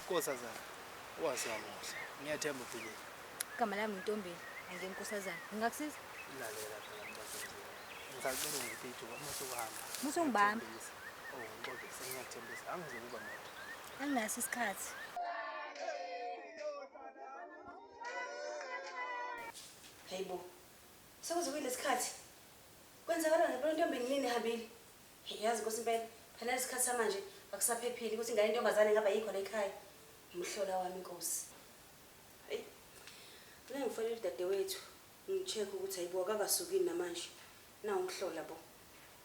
Nkosazana, waze wamuhle. Ngiyathemba uphilile. Igama lami uNtombeni, anginkosazana. Ngingakusiza? Lalela phela mntasemzini. Ngisacela ungiphe ithuba uma usuhamba. Musungibamba. Ngiyakuthembisa. Oh, ngixolise, ngiyakuthembisa. Angizukuba mude. Anginaso isikhathi. Hayibo. Sekuze kuyilesikhathi. Kwenzakala ngempela intombi nini ihambile? Hey, yazi Nkosi impela. Phela lesikhathi samanje akusaphephile ukuthi ingane intombazane ingaba yikho la ekhaya. Umhlola wami Nkosi. Hey. Mina ngifonela udadewethu ngi-check ukuthi hayibo akakasukini namanje. Na umhlola bo.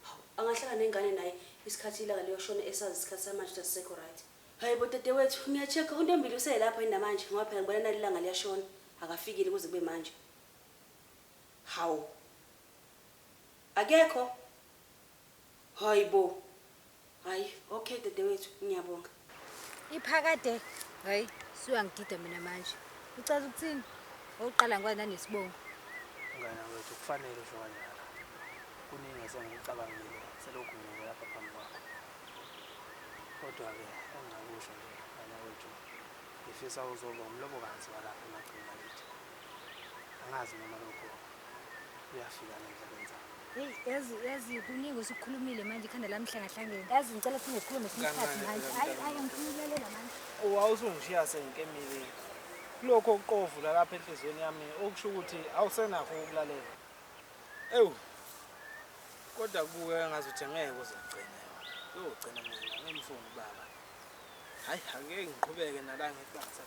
Hawu, angahlala nengane naye isikhathi ilanga liyoshona esazi isikhathi samanje ukuthi asisekho right. Hayibo dadewethu, ngiya-check uNtombile uselapha yini namanje ngoba phela ngibona nali ilanga liyashona. Akafikile kuze kube manje. Hawu. Akekho. Hayibo. Hayi, okay dadewethu, ngiyabonga. Iphakade. Hayi, suyangidida mina manje. Ucaza ukuthini? Oqala ngikwazi nanesibongo. Mngane wethu kufanele usho kanjalo. Kuningi esengikucabangile selokhu ngime lapha phambi kwakho. Kodwa-ke engingakusho nje mngane wethu, ngifisa uzoba umlobokazi walapha emagcini akithi. Angazi noma lokho kuyafika nendlebeni zami. Hey, yazi yazi kuningi osukukhulumile manje ikhanda lami hlangahlangene. Yazi ngicela siphinde sikhulume esinye isikhathi Kancane manje. phela Hayi, mntana. hayi angifuni ukulalela manje. Wawusungishiya sengikemile. Kulokho okuqovula lapha enhliziyweni yami okusho ukuthi awusenakho ukulalela. Ewu. Kodwa kubukeka ngazuthi ngeke uze ugcine. Kuyogcina mina ngimfuni ubaba. Hayi, angeke ngiqhubeke nala ngikubangisa.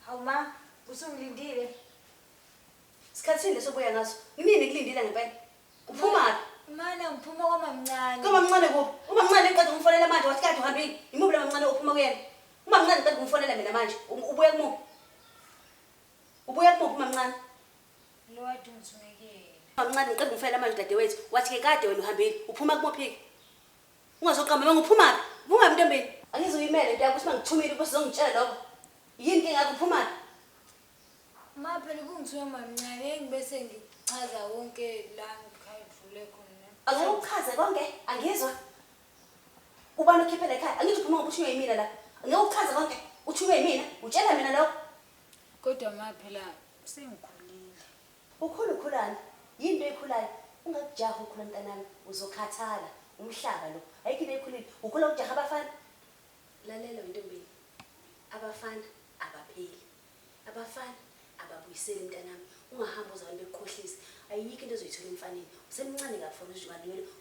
Hawu ma, usungilindile. Isikhathi sini lesobuya ngaso? Nginini kulindile ngempela? Uphuma phi? Mana ngiphuma kwamamncane. Kumamncane kuphi? Umamncane ngiqeda ukumfonela manje wathi kade uhambile. Imuphi lo mamncane ophuma kuyena? Umamncane ngiqeda ukumfonela mina manje. Ubuya kumuphi? Ubuya kumuphi umamncane? Lo wade ungithumekile. Mamncane ngiqeda ukumfonela manje dadewethu. Wathi ke kade wena uhambile. Uphuma kumuphi ke? Ungazoqamba manga uphuma phi? Uphuma phi ntombeni? Angizuyimele into yakho ukuthi mangithumile ubese uzongitshela lokho. Yini inkinga yakho uphuma phi? Ma phela ubungithume mamncane ngibese ngichaza wonke la ngikhadlule khona. Angeke ukuchaze konke, angizwa. Ubani okhiphela ekhaya? Angithi uphuma ngoba uthunywe yimina la. Angeke ukuchaze konke. Uthunywe yimina, utshela mina lokho. Kodwa ma phela sengikhulile. Ukhula ukhulani? Yini into ekhulayo? Ungakujahi ukhula mntanami, uzokhathala. Umhlaba lo. Ayikho into ekhulile. Ukhula ujaha abafana. Lalela wentombeni. Abafana abapheli. Abafana ababuyiseli mntanami. Ungahambi uze abantu bekukhohlise. Ayikho into ozoyithola emfaneni. Usemncane kabi for ukuthi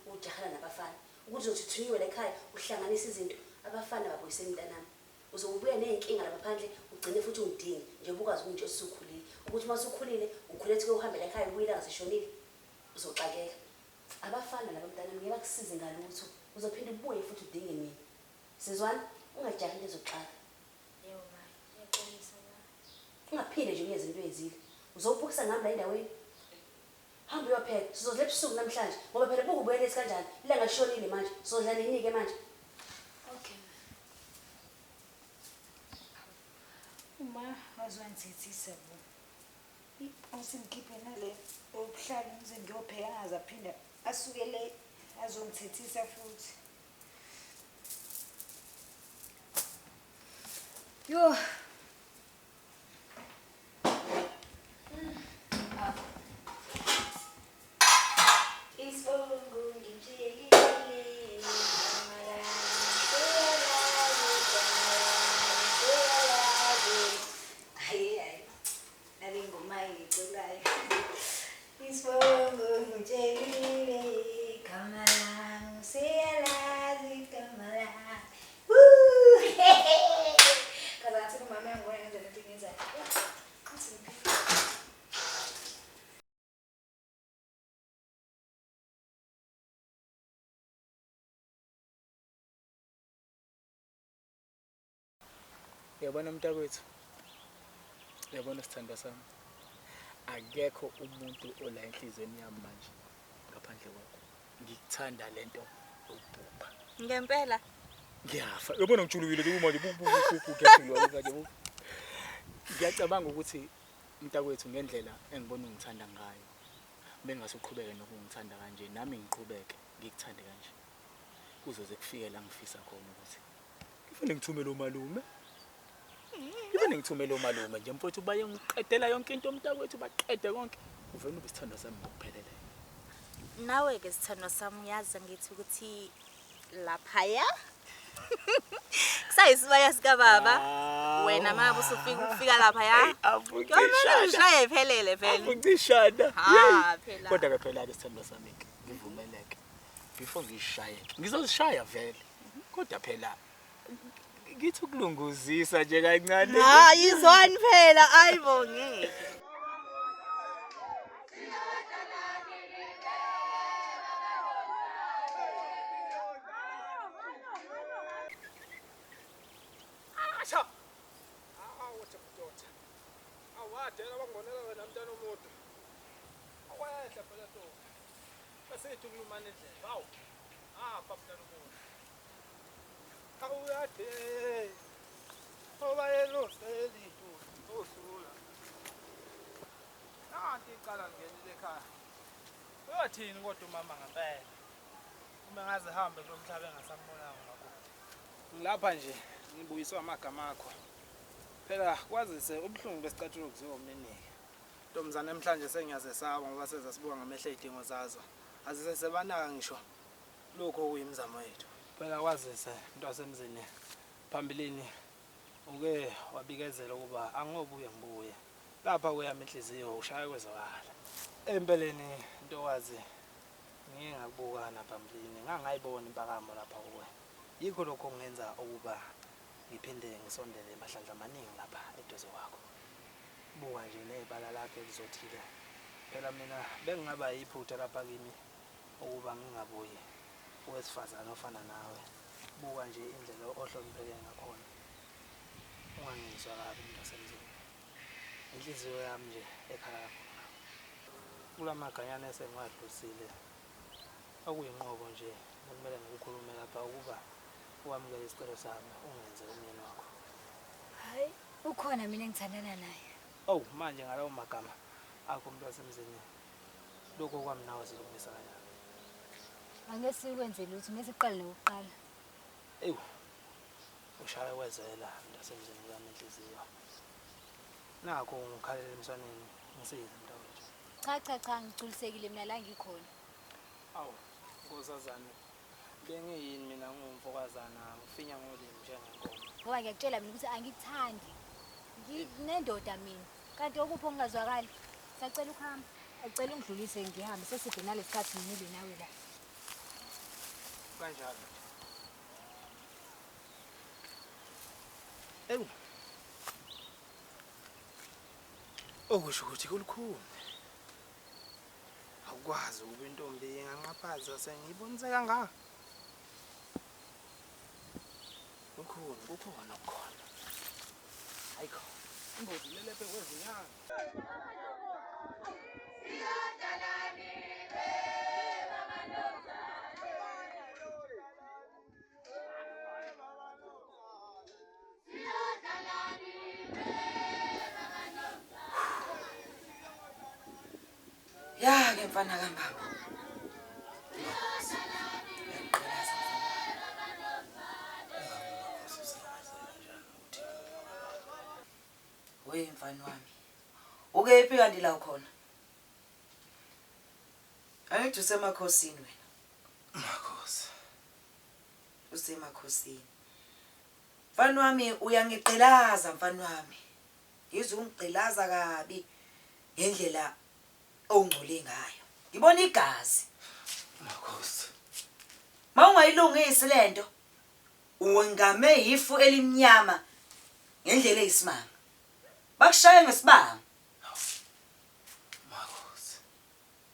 ujahana nabafana. Ukuthi uzothi uthunyiwe la ekhaya uhlanganise izinto. Abafana ababuyiseli mntanami. Uzobuya ney'nkinga lapha phandle ugcine futhi ungidinge njengoba ukwazi ukungitshela usukhulile. Ukuthi uma usukhulile ukhule ethi uhambe la ekhaya ubuye ilanga seshonile. Uzoxakeka. Abafana laba mntanami ngeke bakusize ngalutho. Uzophinda ubuye futhi udinge mina. Sizwana? Ungajahi into ezokuxaka. Yebo ma, ngiyaxolisa ma. Ungaphinde nje uyenze into oyenzile. Uzobukisa ngami la endaweni. Hamba uyopheka. Sizodla ebusuku namhlanje ngoba phela buka ubuye late kanjani. Ilanga lishonile manje. Sizodla nini-ke manje? Okay ma. Uma wazwangithethisa bo. Uthi ngikhiphe nale obuhlalo ngize ngiyopheka angaze aphinda asuke le azongithethisa futhi. Yo. Isibongo ngitshelile igama lami seyalazi igama lami seyalazi. Hayi hayi. Nale ngoma engiyiculayo. Isibongo ngitshelile igama lami seyalazi igama lami. Woo! Kaze ngathi umama uyangibona ngenza lento engiyenzayo. Athi ngiphile. Uyabona mntakwethu, uyabona sithandwa sami, akekho umuntu ola enhliziyweni yami manje ngaphandle kwakho. Ngikuthanda lento yokubhubha. Ngempela. Ngiyafa. Uyabona ngijulukile nje manje bu bu bu bu ngiyajuluka manje bu. Ngiyacabanga ukuthi mntakwethu ngendlela engibona ungithanda ngayo. Bengase uqhubeke nokungithanda kanje nami ngiqhubeke ngikuthande kanje. Kuzoze kufike la ngifisa khona ukuthi ngifune ngithumele umalume. Ngifune ngithumele umalume nje mfowethu baye ngiqedela yonke into mntakwethu baqede konke. Uvele ube isithandwa sami ngokuphelele. Nawe-ke sithandwa sami uyazi angithi ukuthi laphaya kusayisibaya sikababa wena uma ngabe usufika ufika laphaya kuyomele ushaye phelele vele Afuncishana. Ha, phela. Kodwa ke phela ke sithandwa sami ke ngivumeleke. Before ngishaye ngizozishaya vele. Kodwa phela ngithi ukulunguzisa nje kancane. Hayi izwani phela ayibo ngeke. Asha! Awu madoda. Awadela bangonela wena mntana omude. Awehla phela ntombi. Bese ithi ukulumana indlela. Awu. Apha mntana omude. Awuyade. Obayeloseli osula. Nanti icala ngenile ekhaya. Uyothini kodwa umama ngempela? Uma ngaze hambe kulo mhlaba engasambonanga umakoti. Ngilapha nje ngibuyiswa amagama akho. Phela kwazise ubuhlungu besicathulo kuziwa umninike. Ntombazane namhlanje sengiyazesaba ngoba sezasibuka ngamehlo ey'dingo zazo. Azisesebanaka ngisho lokho okuyimizamo yethu. Phela kwazise mntwasemzini phambilini uke wabikezela ukuba angobuye ngibuye. Lapha kweyami inhliziyo ushaya kwezwakala. Empeleni ntokazi ngike ngakubuka naphambilini ngangayibona impakamo lapha kuwe. Yikho lokho okungenza ukuba ngiphinde ngisondele emahlandla amaningi lapha eduze kwakho. Buka nje nebala lakhe elizothile. Phela mina bengingaba yiphutha lapha kimi ukuba ngingabuyi owesifazane ofana nawe. Buka nje indlela ohlonipheke ngakhona. Ungangizwa kabi mntasemzini. Inhliziyo yami nje ekhala kakhulu ngawe. Kula maganyana esengiwadlulisile okuyinqobo nje okumele ngikukhulume lapha ukuba wamukele isicelo sami ungenze umyeni wakho. Hayi, ukhona mina engithandana naye. Oh, manje ngalawo magama akho umuntu wasemzini lokho kwami nawe sizolungisa kanjani? Angeke sikwenze lutho, ngeke siqale nokuqala. Ewu, ushaya kwezela mntasemzini kwami inhliziyo. Nakho ngikhalela emswaneni ngisize mntakwethu. Cha cha cha, ngigculisekile mina la ngikhona. Awu, nkosazane, bengiyini mina ngumfokazana ngifinya ngolimi njengenkomo. Ngoba ngiyakutshela mina ukuthi angikuthandi. Nginendoda mina. Kanti okuphi okungazwakali? Sacela ukuhamba. Acela ungidlulise ngihambe seside nalesikhathi ngimile nawe la. Kanjalo nje. Ewu. Okusho ukuthi kulukhuni. Awukwazi ukuba intombi inganqaphaza sengiyibonise kangaka. Kukhona, kukhona okukhona. Ayikho. Ingozi lelephe kwezinyanga. Ya ke mfana kambaba. Uyangigqilaza mfana. We mfana wami. Ukephi kanti la ukhona? Angithi usemakhosini wena. Makhosi. Usemakhosini. Mfana wami uyangigqilaza mfana wami. Ngizwe ungigqilaza kabi ngendlela ongcole ngayo. Ngibona igazi. Makhosi. Mawungayilungisi lento wengame ifu elimnyama ngendlela eyisimanga. Bakushaya ngesibanga. Makhosi.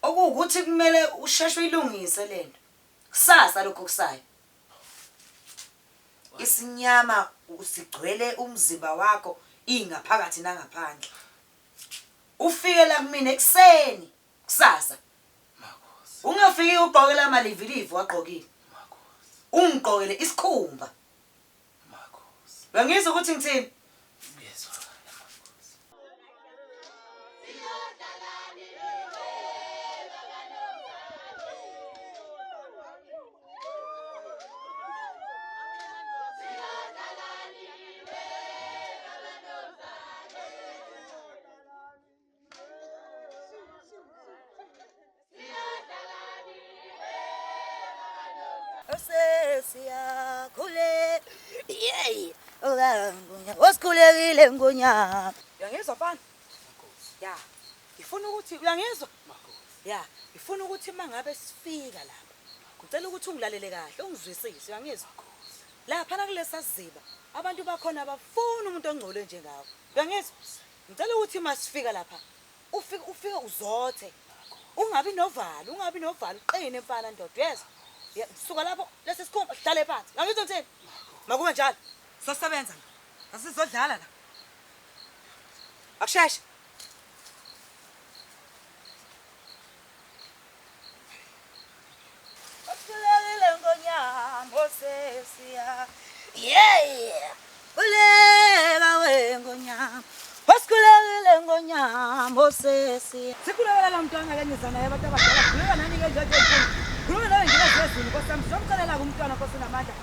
Okuwukuthi kumele usheshe uyilungise lento. Kusasa lokho kusayo. Isinyama usigcwele umzimba wakho ingaphakathi nangaphandle. Ufike la kumina ekuseni kusasa. Makhosi. Ungafiki ugqoke la malivilivi wagqokile. Makhosi. Ungigqokele isikhumba. Uyangizwa ukuthi ngithini? Ngiyezwakala makhosi. Sesiyakhule yey osikhulekile ngonyama. Uyangizwa mfana? Ya. Ngifuna ukuthi uyangizwa? Ya, ngifuna ukuthi mangabe sifika lapha. Ngicela ukuthi ungilalele kahle, ungizwisise, uyangizwa? Lapha nakulesa siziba abantu bakhona abafuni umuntu ongcole njengawe. Uyangizwa? Ngicela ukuthi masifika lapha ufike ufike uzothe. Ungabi novalo, ungabi novalo, uqine mfana ndoda, uyezwa? Ya, suka lapho lesi sikhumba sihlale phansi. Ngangizwa ngithini? Makube njalo. Sosebenza la. Asizodlala la. Akusheshe. Okhulekile ngonyama osesiya. Yeah. Khuleka wengonyama. Osikhulekile ngonyama osesiya. Sikhulekela la mntwana ke niza naye abantu abadala. Khuleka nani ke nje enkulu. Khuluma nawe nje ezulu Nkosi yami. Sizomcelela kumntwana Nkosi namandla.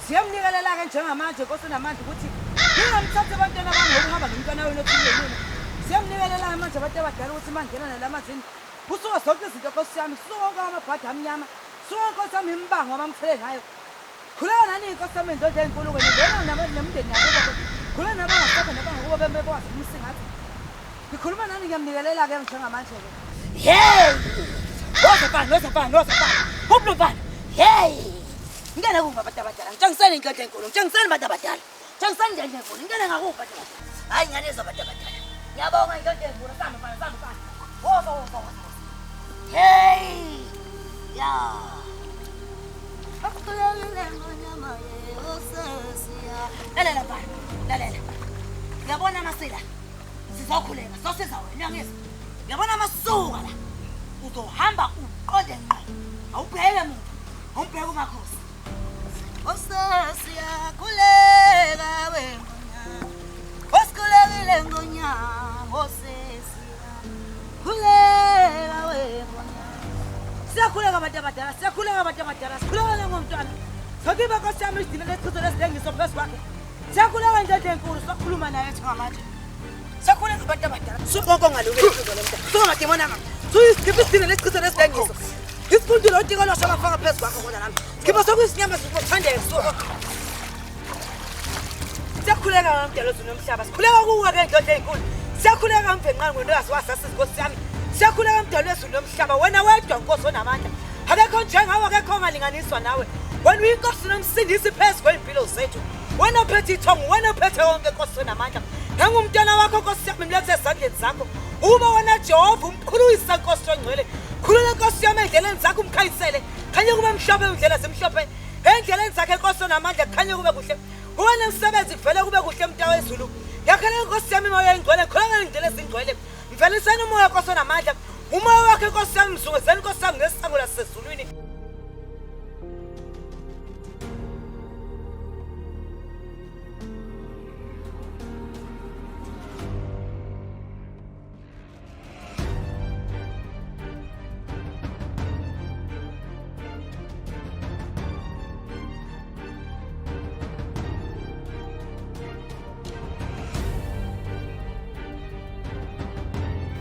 Siyamnikelela ke njengamanje Nkosi namandla ukuthi ningamthathi abantwana bami ngokuhamba nomntwana wenu othile nina. Siyamnikelela manje abantu abadala ukuthi mangena nalamanzini kusuka zonke izinto Nkosi yami. Kusuka wonke amabhadi amnyama. Suka Nkosi yami imibango abamthele ngayo. Khuleka nani Nkosi yami indoda enkulu wena ngena nemndeni yakubo. Khuleka nabangasekho nabangakubo bemekwazi umsingathi. Ngikhuluma nani ngiyamnikelela ke njengamanje ke. Hey! Woza mfana, woza mfana, woza mfana. Kuphi lo mfana? Hey! Ngene kuva abantu abadala. Ngitshengiseni inhlanhla enkulu. Ngitshengiseni abantu abadala. Ngitshengiseni inhlanhla enkulu. Ngene ngakuva abantu abadala. Hayi ngane abantu abadala. Ngiyabonga inhlanhla enkulu. Samba mfana, samba mfana. Woza, woza, woza. Hey! Ya. Akukhulekile ngonyama yosesiya. Lalela mfana, lalela. Uyabona amasila? Sizokhuleka, sosiza wena, uyangizwa? Uyabona masuka la. Uzohamba uqonde ngqo. Awubheke muntu. Awubheke umakhosi. Osesiyakhuleka wengonyama. Osikhulekile ngonyama osesiyakhuleka wengonyama. Siyakhuleka abantu abadala, siyakhuleka abantu abadala, sikhuleka ngomntwana. Sokiba Nkosi yami isidina lesichitho lesilengiso phezu kwakhe. Siyakhuleka indoda enkulu, sokhuluma naye njengamanje. Siyakhuleka abantu abadala. Sukonke ongalungile lo mntwana. Suka madimoni anga. Suyisikipha isidina lesichitho lesilengiso. Isifundo lotiko losho abafaka phezu kwakho kona nami. Sikhipha sokuyizinyama zikuthandeka suka. Siyakhuleka ngamdala wezulu nomhlaba. Sikhuleka kuwe ke indoda enkulu. Siyakhuleka mvenqane ngolwazi wasasizi Nkosi yami. Siyakhuleka mdala wezulu nomhlaba. Wena wedwa Nkosi onamandla. Akekho njengawe, akekho ongalinganiswa nawe. Wena uyinkosi nomsindisi phezu kwey'mpilo zethu. Wena ophethe ithongo, wena ophethe konke Nkosi onamandla. Ngangumntwana wakho Nkosi yami mlethe ezandleni zakho. Uma wena Jehova umkhuluyisa Nkosi ongcwele. Khulula Nkosi yami endleleni zakho umkhanyisele. Khanye kube mhlophe indlela zimhlophe. Endleleni zakhe Nkosi onamandla khanye kube kuhle. Kuba nemsebenzi kuvele kube kuhle mntawe wezulu. Yakhele Nkosi yami imoya engcwele, khuleka indlela ezingcwele. Mveliseni umoya Nkosi onamandla. Umoya wakhe Nkosi yami mzungezeni Nkosi yami ngesango lasezulwini.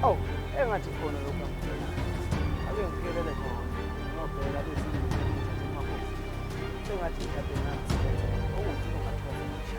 Awu, engathi khona lokhu angikubona. Ake ngifikelele khona. Ngiyobheka lezi zinto emakhosi. Sengathi mhlawumbe ngangisebenza ukuthi ungathola njani.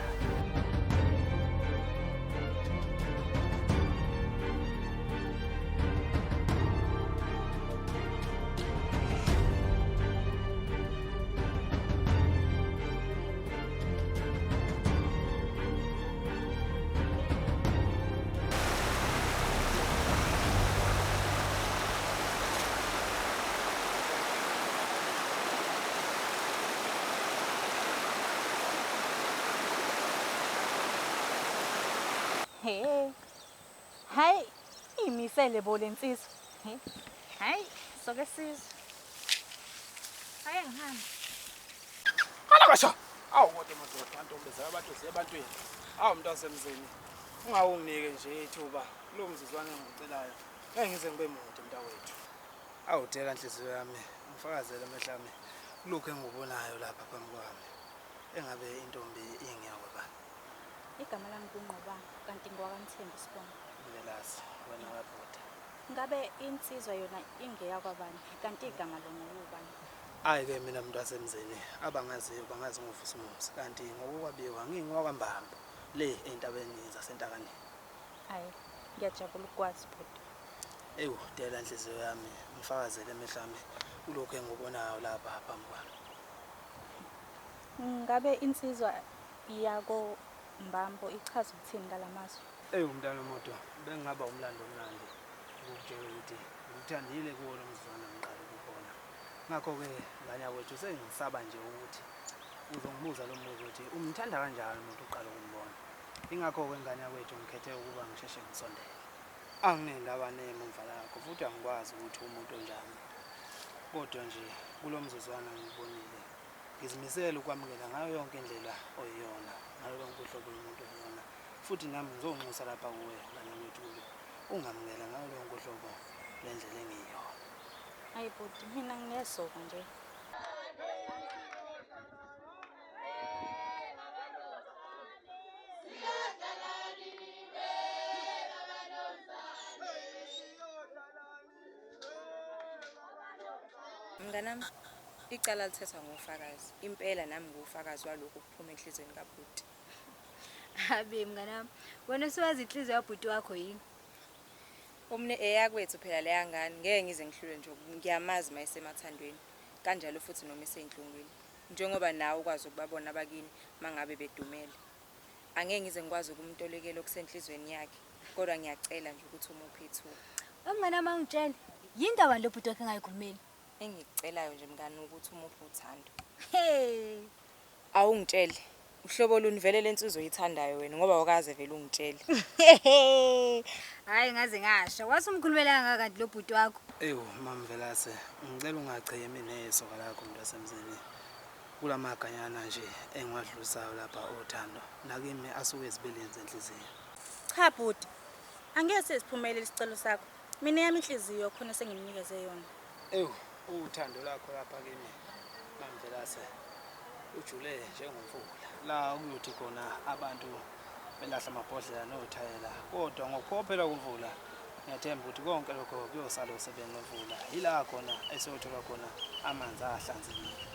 He. Hayi, imisele bo lensizwa. He. Hayi, soke sizwe. Hayi ngihambe. Hala kasha. Awu kodwa madoda, antombeza abantu zebantwini. Awu mntu wasemzini, ungawunginike nje ithuba lo mzuzwana engikucelayo. Ngeke ngize ngibe mude mntakwethu. Awu dela nhliziyo yami, ngifakazele amehlo ami kulokhu engikubonayo lapha phambi kwami. Engabe intombi ingiyakwabani? Igama lami nguNqobanga kanti ngowakaMthembu isibongo. Mvelase, wena wabhuda. Ngabe insizwa yona ingeyakwabani kanti igama lona liwubani? Hhayi-ke mina muntu wasemzini abangaziyo bangazi ngoVusumuzi kanti ngokokwabiwa ngingowakwambambo le ey'ntabeni zaseNtakaneni. Hhayi, ngiyajabula ukukwazi bhuti. Ewu, dela nhliziyo yami, ngifakazele amehlo ami kulokhu engikubonayo lapha phambi kwami. Ngabe insizwa yako Mbambo ichaza ukuthini ngalamazwi? Ewu mntana womuntu, bengingaba umlando omnandi ukukutshela ukuthi ngikuthandile kuwo lo mzuzwana ngiqala ukubona. Ngakho-ke ngane yakwethu sengisaba nje ukuthi uzongibuza lo mbuzo ukuthi umthanda kanjani umuntu uqala ukumbona. Ingakho-ke ngane yakwethu ngikhethe ukuba ngisheshe ngisondele. Anginendaba nemumva lakho futhi angikwazi ukuthi umuntu onjani. Kodwa nje kulo mzuzwana ngikubonile ngizimisele ukwamukela ngayo yonke indlela oyiyona, ngalo lonke uhlobo lomuntu oyiyona. Futhi nami ngizonxusa lapha kuwe ngane yakwethu ukuba ungamukele ngayo lonke uhlobo lendlela engiyiyona. Hayi bhuti, mina nginesoka nje. Mnganami, icala lithethwa ngofakazi. Impela nami ngufakazi walokhu kuphuma enhliziyweni kabhuti. Habe mnganami, wena usuwazi inhliziyo yabhuti wakho yini? Umne eyakwethu phela leya ngane, ngeke ngize ngihlulwe nje ngiyamazi uma esemathandweni. Kanjalo futhi noma eseyinhlungwini. Njengoba nawe ukwazi ukubabona abakini mangabe bedumele. Angeke ngize ngikwazi ukumtolikela okusenhlizweni yakhe, kodwa ngiyacela nje ukuthi umuphe ithuba. Mnganami angitshele, yini ndaba lo bhuti wakhe engayikhulumeli? Engikucelayo nje mngani ukuthi umuphe uthando. Hey. Awungitshele, uhlobo luni vele lensizwa oyithandayo wena ngoba awukaze vele ungitshele. Hayi ngaze ngasho, wase umkhulumela kangaka kanti lo bhuti wakho. Ewu Mamvelase, ngicela ungachemi nesoka lakho mntu wasemzini. Kulamaganyana nje engiwadlulisayo lapha othando, nakimi asuke ezibeleni zenhliziyo. Cha bhuti, angeke sesiphumelele isicelo sakho. Mina yami inhliziyo khona sengimnikeze yona. Ewu, uthando lakho lapha kimi Mamvelase ujule njengomfula. La kuyothi khona abantu belahla amabhodlela nothayela, kodwa ngokuphophela kwemvula ngiyathemba ukuthi konke lokho kuyosala osebeni lwemvula. Yila khona esiyothola khona amanzi ahlanzekile.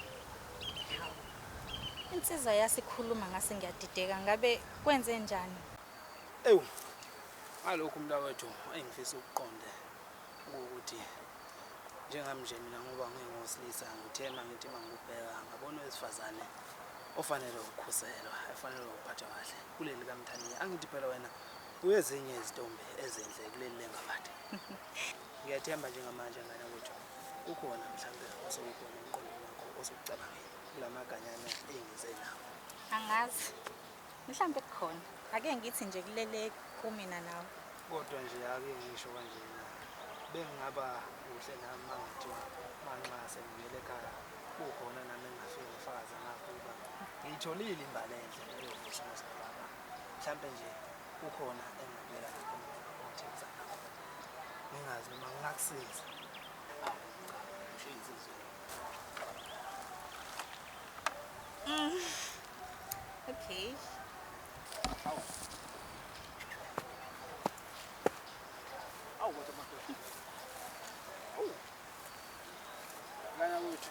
Insizwa yasikhuluma ngase ngiyadideka, ngabe kwenze njani? Ewu, ngalokhu mntakwethu engifisa ukuqonde ukuthi njengami nje mina ngoba ngingowesilisa ngithema ngithi mangikubheka ngabona owesifazane ofanele ukukhuselwa, efanele ukuphathwa kahle kuleli kaMthaniya. Angithi phela wena uyezinye izitombi ezinhle kuleli lengabade. Ngiyathemba njengamanje ngane kwethu kukhona mhlambe osekukhona emqondweni wakho osukucabangile kulamaganyana engize nawo. Angazi. Mhlambe kukhona. Ake ngithi nje kulele kumina nawe. Kodwa nje ake ngisho kanjena bengingaba kuhle nami mangathiwa manxa sengibuyele ekhaya kukhona nami engingafike ngifakaze ngakho ukuba ngiyitholile imbali enhle eyovusa umuzi kababa. Mhlampe nje kukhona engingabuyela nakho emuva ongithembisa ngakho. Ngingazi noma ngingakusiza. Awu cha, ngisho insizwa. Okay. Awu. Awu kodwa madoda. Awu. Ngana kwethu.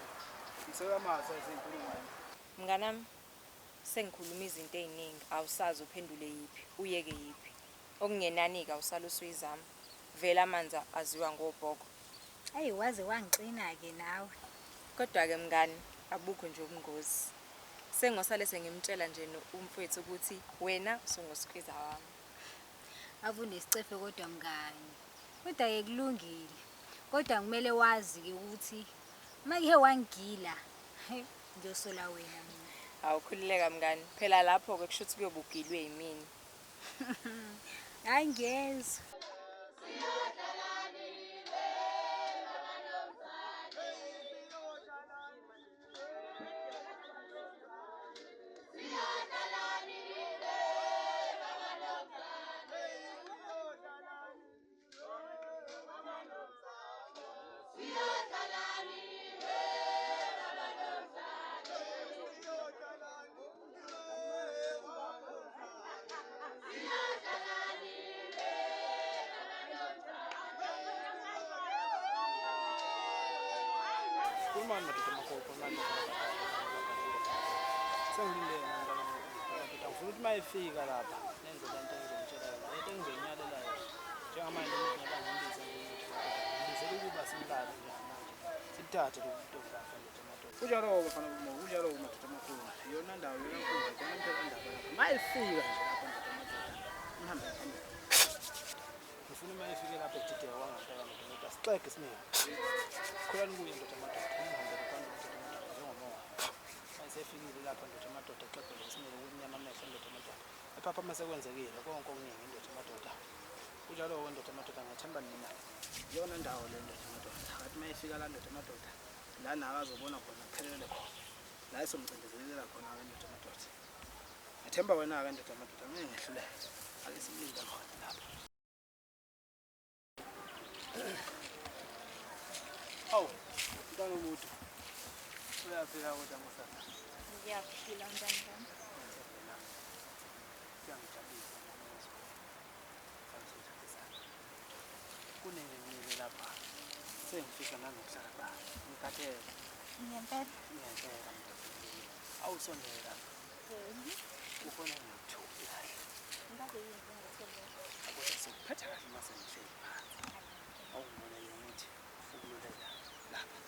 Ngisekamatha izinkulungwane. Mnganami, sengikhuluma izinto ey'ningi, awusazi uphendule yiphi, uyeke yiphi. Okungenani-ke awusale usuyizama. Vele amanzi aziwa ngobhoko. Eyi waze wangixina-ke nawe. Kodwa-ke mngani, abukho nje ubungozi. Sengosale sengimtshela nje umfowethu ukuthi wena usungosikhwiza wami. Ave unesicefe kodwa mngani. Kodwa-ke kulungile. Kodwa kumele wazi-ke ukuthi uma ke wangigila, ngiyosola wena mina. Awukhululeka mngani. Phela lapho-ke kusho ukuthi kuyobe ugilwe yimina. Hayi ngiyezwa. Khulumani madoda amakhulu, khulumani sengilinde madoda. Ngifuna ukuthi uma efika lapha nenze le nto engizomtshela yona, le nto engizoyinyalela yona. Njengamanje ngoba ngimbize ngibizela ukuba simbale njengamanje, sibuthathe lobu butombi bakhe ndoda amadoda. Kunjalo-ke bafana bomoya, kunjalo-ke madoda amakhulu. Iyona ndawo, iyona nkundla, ikona impela indaba lapha. Uma efika nje lapha ndoda amadoda, nihambe phambili. Ngifuna uma efike lapho edideka kwangempela ndoda amadoda, sixege isimilo. Khulani kuye ndoda amadoda, ningihambele phambili ndoda amadoda njengomoya. Uma esefikile lapha ndoda amadoda, exegele isimilo kumnyama amehlo ndoda amadoda. Ephaphama sekwenzekile konke okuningi ndoda amadoda. Kunjalo-ke ndoda amadoda, ngiyethemba nina. Iyona ndawo le ndoda amadoda. Akathi uma efika la ndoda amadoda, lana akazobona khona kuphelele khona. La esomcindezelela khona-ke ndoda amadoda. Ngethemba wena-ke ndoda amadoda, ngeke ngehluleke. Ake simlinde khona lapha. Awu, mntwana omude. Uyaphila kodwa nkosana. Ngiyaphila mntwana wami. Kuyangijabulisa ukuzwa. Kuningi ngimile lapha. Sengifisa nanokuhlala phansi. Ngikhathele. Ngempela. Ngempela mntwana. Awusondele lapha. Kukhona engingakuthuki kahle. Ngabe yini engathembela? Kodwa sokuphetha kahle uma sengihleli phansi. Awungibona yena ukuthi ufukululeka lapha.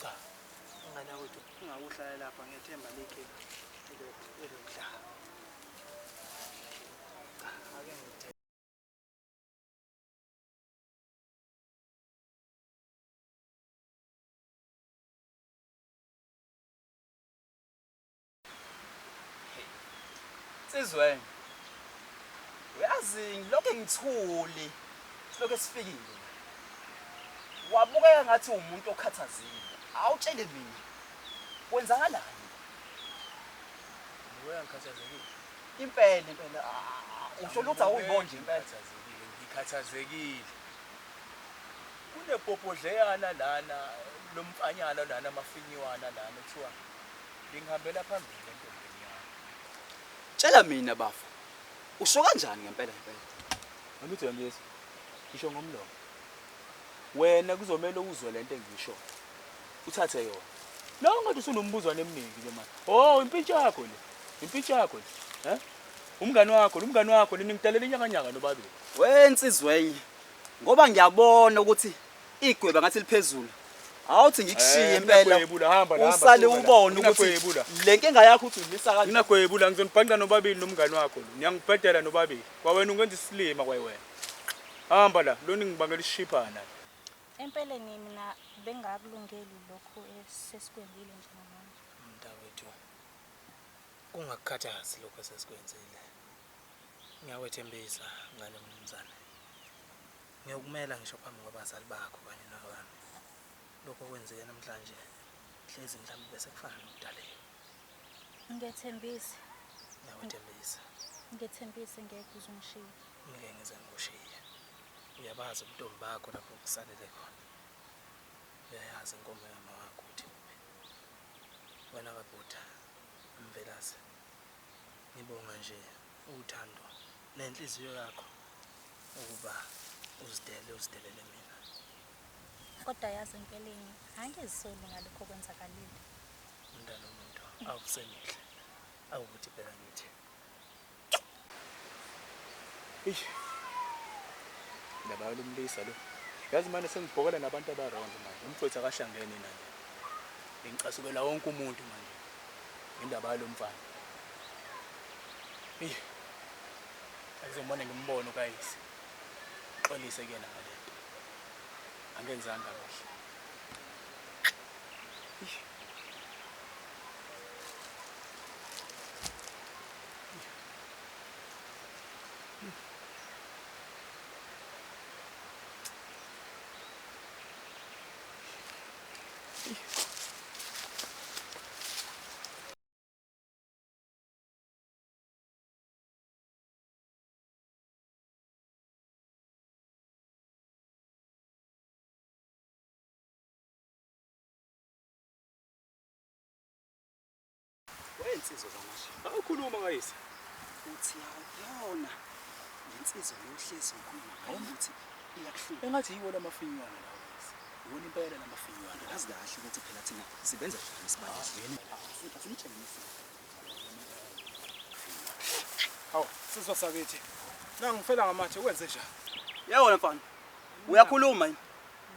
Cha, ingane yakwethu ungakuhlala lapha ngethemba likhe elokudlala. Cha, ake ngithe Nsizweni. Uyazi ngilokhu ngithuli. Silokhu sifikile. Wabukeka ngathi umuntu okhathazile. Awutshele mina. Kwenzakalani? Ngibukeka ngikhathazekile. Impela impela. Usho ukuthi awuyiboni nje impela. Ngikhathazekile, ngikhathazekile. Kunebhobhodleyana lana lomfanyana lana amafinyiwana lana kuthiwa lingihambela phambili entombini yami. Tshela mina bafo. Usho kanjani ngempela ngempela? Angithi uyangizwa? Ngisho ngomlomo. Wena kuzomela uzwe lento engiyishoyo. Uthathe yona. La ungathi usunombuzwane eminingi ke manje. Oh, impintshi yakho le. Impintshi yakho le. Eh? Umngani wakho, lo umngani wakho ningidalela inyakanyaka nobabili. We nsizwenye. Ngoba ngiyabona ukuthi igweba ngathi liphezulu. Awuthi ngikushiye Eh, impela. nginagwebula, hamba la, hamba, Usale suka la. ubone ukuthi Nginagwebula. le nkinga yakho uthi udlisa kanjani. Nginagwebula ngizonibhanqa nobabili nomngani wakho lo. Niyangibhedela nobabili. Kwawena ungenza isilima kwawena. Hamba la, lona ngibangela isishiphana. Empeleni mina bengakulungeli lokhu esesikwenzile njengamanje. Mntakwethu, kungakukhathazi lokho esesikwenzile. Ngiyakwethembisa ngane mnumzane. Ngiyokumela ngisho phambi kwabazali bakho kanye nabami. Lokho okwenzeke namhlanje hlezi mhlawumbe bese kufana nokudaleka. Ngiyethembisa. Ngiyakwethembisa. Ngiyethembisa ngeke uzungishiye. Ngeke ngize ngikushiye. Uyabazi ubuntombi bakho lapho kusalele khona. Uyayazi inkomo yama wakho ukuthi kuphi. Wena kabhuda Mvelase. Ngibonga nje uthando nenhliziyo yakho ukuba uzidele uzidelele mina. Kodwa yazi empeleni angizisoli ngalokho okwenzakalile. Mntana omuntu awusemuhle. Awukuthi phela ngithi. Eish. Indaba yalomlisa lo. Yazi manje sengibhokela nabantu abarongo manje. Umfowethu akahlangene naye. Ngicasukela wonke umuntu manje. Indaba yalomfana. Eish. Akuzomane ngimbone ukayise. Xolise kuyena ngalento. Angenzanga kahle. Eish. Wensizwa zamasha. Awukhuluma kayise. Uthi awuyona Insizwa lo hlezi ukhuluma ngayo ukuthi iyakuhlupha. Engathi yiwo lamafinywana lawa yise. Iwona impela lamafinywana. Yazi kahle ukuthi phela thina sibenza njani isibali. Asimtshele mfana. Hawu, sizwa sakithi. Nangifela ngamathe kwenze njani? Yebo wena mfana. Uyakhuluma yini?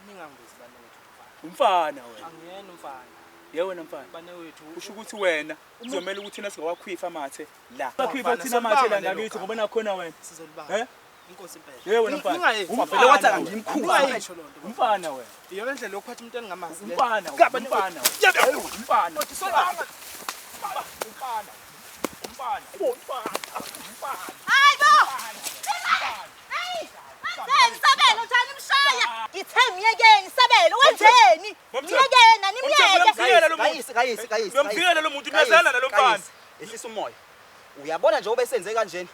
Ningangibizi banewethu mfana. Umfana wena. Angiyena umfana. Yebo wena mfana. Banewethu. Usho ukuthi wena kuzomela ukuthi thina singawakhwifa amathe la. Mfana, Bakhwifa thina amathe la solibanga lelo ngakithi gama. ngoba nakhona wena. Sizolibanga. Eh? Inkosi impela. Yebo wena mfana. Ningayenzi. Umfana Vele wathi wena. angimkhuza. Ungayisho loo nto. Umfana wena. Iyona ndlela yokuphatha umuntu engingamazi le. Umfana wena. Gaba Umfana wena. Yebo. Umfana. Solibanga. Umfana. Umfana. Umfana. Umfana. Hayibo! Hayi! Wenzeni Sabelo njani imshaya? Ngithe myekeni Sabelo wenzeni? Myekeni animyeke. Uyamvikela lo muntu. Kayise kayise kayise. Uyamvikela lo muntu uyazana nalo mfana. Kayise, Ehlisa umoya. Uyabona nje obesenze kanjena.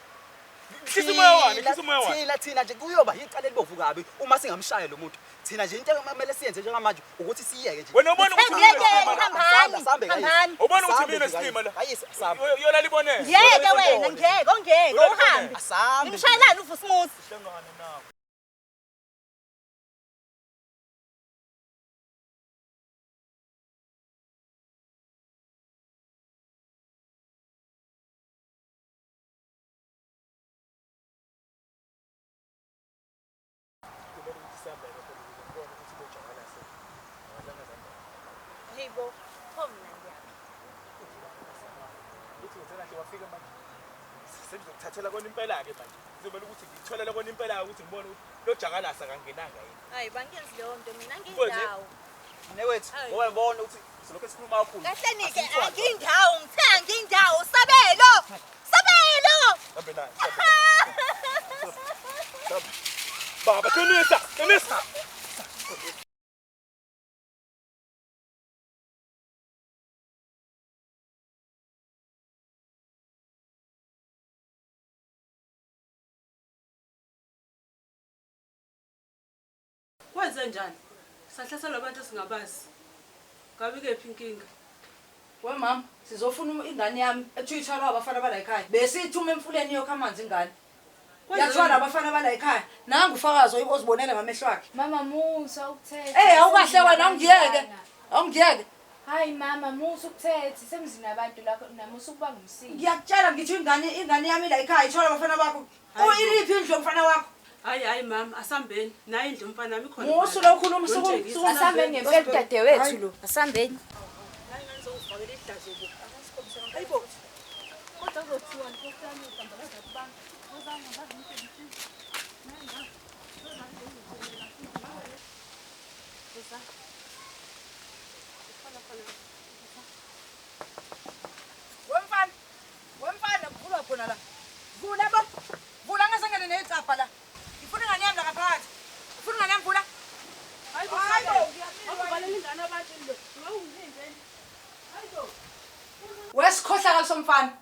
Hlisa umoya wani, hlisa umoya wani. Thina nje kuyoba icala elibovu kabi uma singamshaya lo muntu. Thina nje into ekumele siyenze njengamanje ukuthi siyeke nje. Wena ubona ukuthi Ngithe mina myekeni nesilima la. hambani. Asambe kayise. Hambani. Ubona ukuthi Asambe mina nje nesilima la. Kayise asambe. Uyolala ibonele. Ngeke wena ngeke ongeke uhambe. Asambe. Nimshayelani uVusimuzi? Hlangana nawe. Hey bo, pho mina ngiyaphi? Uthi wenze kahle wafika manje. Sengizokuthathela kona impela-ke manje. Kuzomele ukuthi ngikutholele kona impela-ke ukuthi ngibone ukuthi lo jakalasi akangenanga yini. Hayi bangenzi leyo nto mina Mfowethu, ngindawo. Mnewethu, ngoba ngibona ukuthi silokhu esikhuluma kakhulu. Kahleni ke angindawo, ngithe angindawo Sabelo. Sabelo! Hambe naye. Baba, qinisa, qinisa. Kwenze njani? Sahlaselwa abantu esingabazi. Ngabe kephi inkinga? We mama, sizofuna ingane yami ethiwa ithwalwa abafana bala ekhaya. Besithuma emfuleni iyokha amanzi ingane. Yathwala abafana bala ekhaya. Nangu ufakazi ozibonele ngamehlo akhe. Mama musa ukuthetha. Eh, awukahle wena awungiyeke. Awungiyeke. Hayi mama musa ukuthetha semzini abantu lakho namusa ukuba ngumsini. Ngiyakutshela ngithi ingane yami la ekhaya ithwala abafana bakho. Uyiliphi indlu yomfana wakho? Hayi hayi mama, asambeni. Nayi indlu yomfana wami ikhona. Musu lo ukhuluma usuku. Asambeni ngempela udadewethu lo. Asambeni. Nayi ngane zokufakela ihlazo bo. Hayibo. Kodwa kuzothiwa nkosi yami uhlambalaza kubantu. Wemfana. Wemfana kuvulwa khona la. Vula bo. Vula ngasengene necapha la. Ngifuna ingane yami la ngaphakathi. Ufuna ingane yami vula. Hayibo, Hayibo. Awuvalela ingane abantu lo. Ungawungilindeni. Hayibo. Wesikhohlakalo somfana.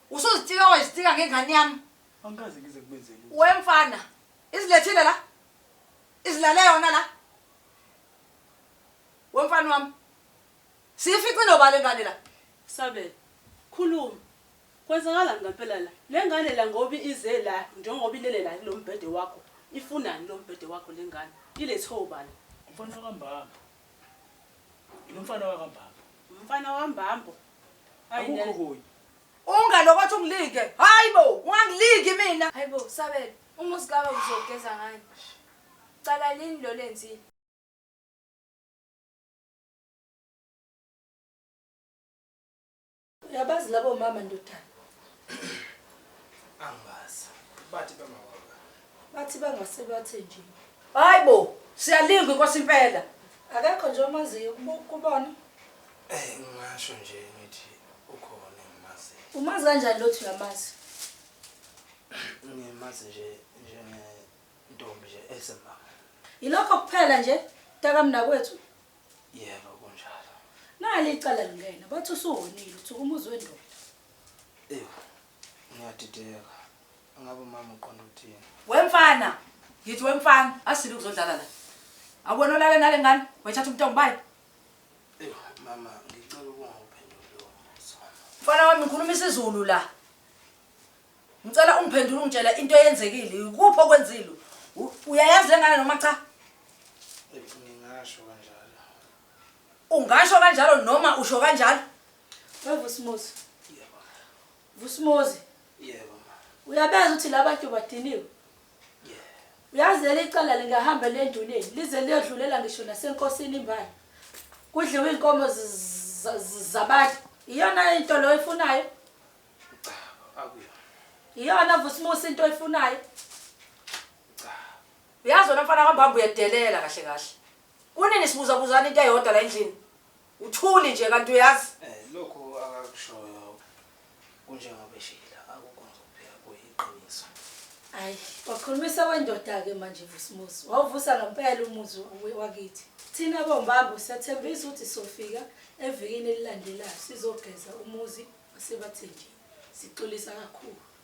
Usuzitika wazitika ngengane yami. Angikaze ngize kubenze lutho. Wemfana. Izilethile la. Izilale yona la. Wemfana wami. Sifice nobani ngane la? Sabelo, khuluma. Kwenzakalani ngempela la? Le ngane la ngoba ize la njengoba ilele la kulo mbhede wakho. Ifunani lo mbhede wakho le ngane? Ilethe obani? Umfana wakambamba. Lo mfana wakambamba. Umfana wambambo. Hayi Akukho kunye. Ungalokothi ungilinge. Hayibo, ungangilingi mina. Hayibo Sabelo, umuzi kababa uzogeza ngani? Cala lini lo lenzile? Uyabazi labo mama ndodana. Angibazi. Bathi bamawaka. Bathi bangase bathe nje. Hayibo, siyalinga inkosi impela. Akekho nje omaziyo kubona. Ngingasho nje ngithi ukhona engimaziyo. Umazi kanjani lothi uyamazi? Ngimazi nje njengentombi nje esembanga. Yilokho kuphela nje mntakamnakwethu. Yebo kunjalo. Nali icala lingena bathi usuwonile uthi umuzi wendoda. Ewu, ngiyadideka. Ngabe umama uqonda ukuthini? Wemfana, ngithi wemfana, asile ukuzodlala la. Awubona olale nale ngane, wayithatha umntombi bayo. Ewu, mama, ngicela ukungawuphenduli lowo mbuzo. Mfana wami ngikhuluma isiZulu la. Ngicela ungiphendule ungitshela into eyenzekile. Ikuphi okwenzile? Uyayazi le ngane noma cha? Ngingasho kanjalo. Ungasho kanjalo noma usho kanjalo? We Vusimuzi. Vusimuzi. Yebo ma. Uyabeza ukuthi labantu badiniwe. Uyazi leli icala lingahamba lenduneni lize liyodlulela ngisho nasenkosini imbala. Kudliwe inkomo zabantu. Iyona into lo oyifunayo? Cha, akuyona. Iyona Vusimuzi into oyifunayo? Cha. Uyazi wena mfana kaMbambo uyedelela kahle kahle. Kunini sibuza buzana into eyodwa la endlini? Uthuli nje kanti uyazi. Eh lokho akakushoyo kunjengoba eshila akukho ngizophika kuyiqiniso. Ayi, wakhulumisa kwendoda-ke manje Vusimuzi. Wawuvusa ngempela umuzi wakithi. Thina boMbambo siyathembisa ukuthi sofika evikini elilandelayo sizogeza umuzi waseBathenjini. Sixolisa kakhulu.